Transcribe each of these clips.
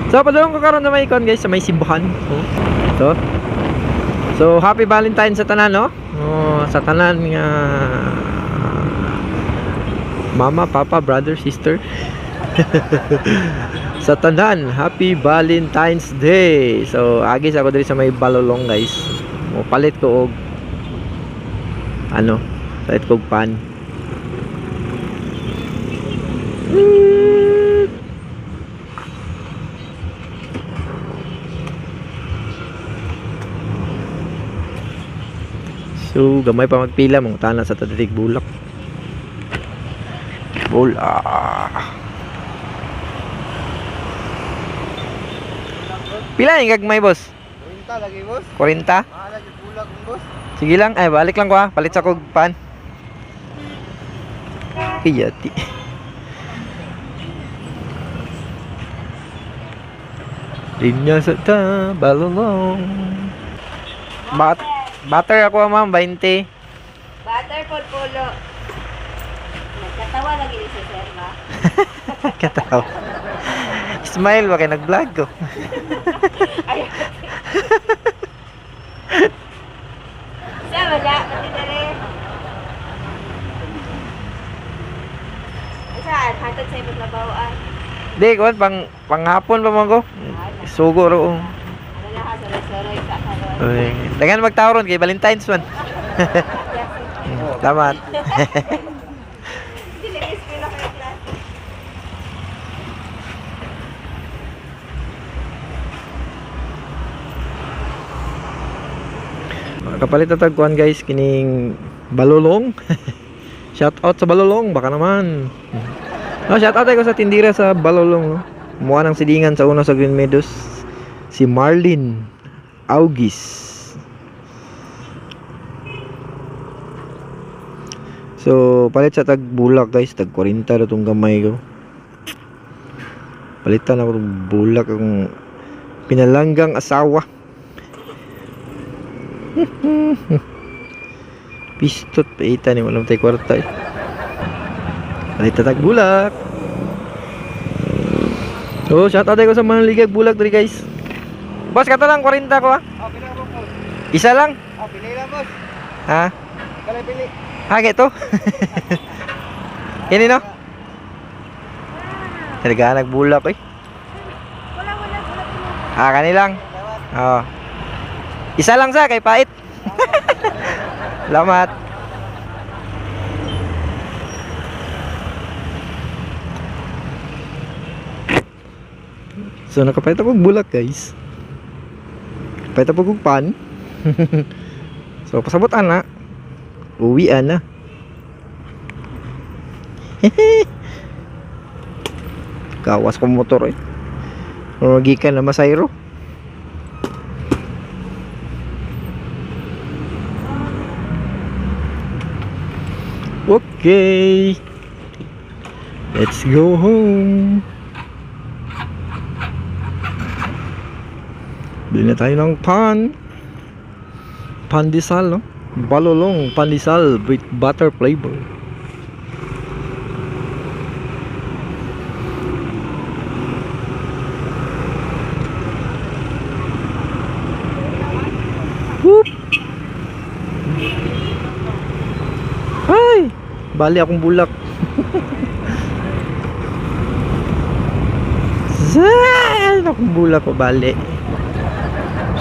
So padulong ko karon na may kon guys sa may simbahan. Oh. Ito. So happy Valentine sa tanan, no? Oh, sa tanan nga mama, papa, brother, sister. Sa tanan, happy Valentine's Day. So agi sa ako diri sa may Balolong guys. Mo palit ko og ano, palit ko og pan. So, gamay pa magpila, mangutana sa tatitig bulak. Bulak. Pila yung gagmay, boss? 40 lagi, boss. 40? Mahala yung bulak kong boss. Sige lang, ay balik lang ko ha. Palit sa kog pan. Kiyati. Linya sa ta, balolong. Butter ako ma'am, 20. Butter po pulo. Nagkatawa lagi ni si Sir ba? Katawa. Smile ba kay nag-vlog ko? Ay. Sa wala, pati dere. Saan? Hatod sa imong labawan. Di, kuwan, panghapon pa man ko. Sugo ro. Ano na ka, suroy-suroy ka karon. Uy, daghan magtao ron kay Valentine's man. Salamat. Dili is pila kay klase. Kapalit na tag kuan guys kining Balolong. Shout out sa Balolong baka naman. No, shout out ko sa tindira sa Balolong no. Muha ng silingan sa una sa Green Meadows si Marlin Augis. So, palit sa tag bulak guys, tag 40 ra tong gamay ko. Palitan ako tong bulak akong pinalanggang asawa. Pistot paita ni walang tay kwarta eh. Palit na tag bulak. Oh, shout out ko sa mga ligag bulak diri guys. Boss, kato lang 40 ko ah. Oh, pila boss. Isa lang. Oh, pili lang, boss. Ha? Ikaw lang pili. Ha, ito? Ini no? Talaga nagbulak eh. Wala, wala, wala. Ah, kanilang. Oh. Isa lang sa kay pait. Salamat. So nakapait ako og bulak guys. Kapait ako og pan. So pasabot ana. Uwi ana. Kawas ko motor eh. Gikan na masayro. Okay. Let's go home. Bili na tayo ng pan. Pandesal, no? Balolong pandesal with butter flavor. Whoop! Ay! Bali akong bulak. Saan akong bulak ko bali?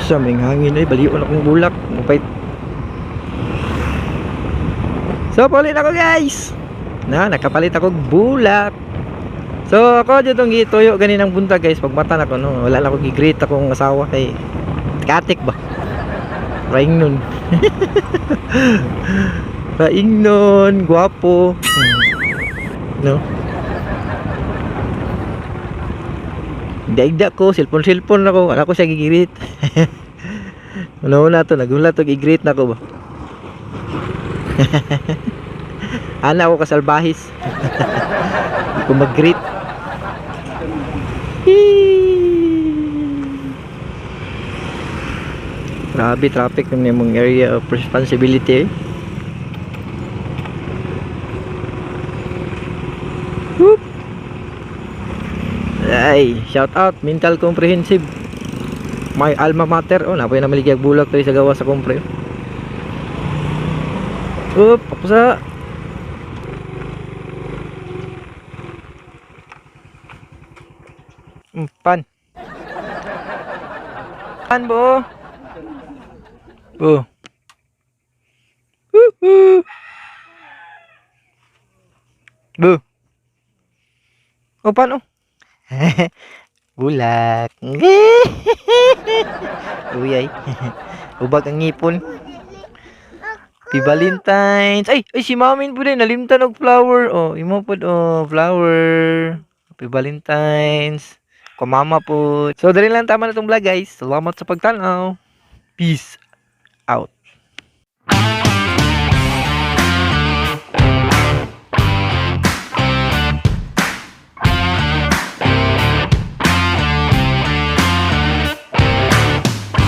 Sa may hangin ay balion akong bulak. Mapait. So, palit ako guys. Na, nakapalit ako og bulak. So, ako dito ang gituyo ganinang buntag guys. Pag mata na ko, no, wala na ako gi-greet akong asawa kay katik ba? Raing nun. Raing nun, gwapo. No? Daigda ko, cellphone-cellphone ako. Wala ko siya gigirit. Ano na to, nagulat to, gigreet na ko ba? Ana ako kasalbahis. Hindi ko mag-greet. Hee! Grabe traffic ng imong area of responsibility eh. Whoop. Ay. Ay, shout out Mental Comprehensive. My alma mater. Oh, napoy na maligyag bulak diri sa gawas sa compre. Oop, papusa. Pan. Pan bo. Bo. Woohoo. Bu. O, paano? Bulak. Uyay. Ubag ang ngipon. Happy Valentine's. Ay, ay si Mamin po din nalimtan og flower. Oh, imo pod, oh, flower. Happy Valentine's. Kumama po. So, dali lang, tama na tong vlog, guys. Salamat sa pagtanaw. Peace out.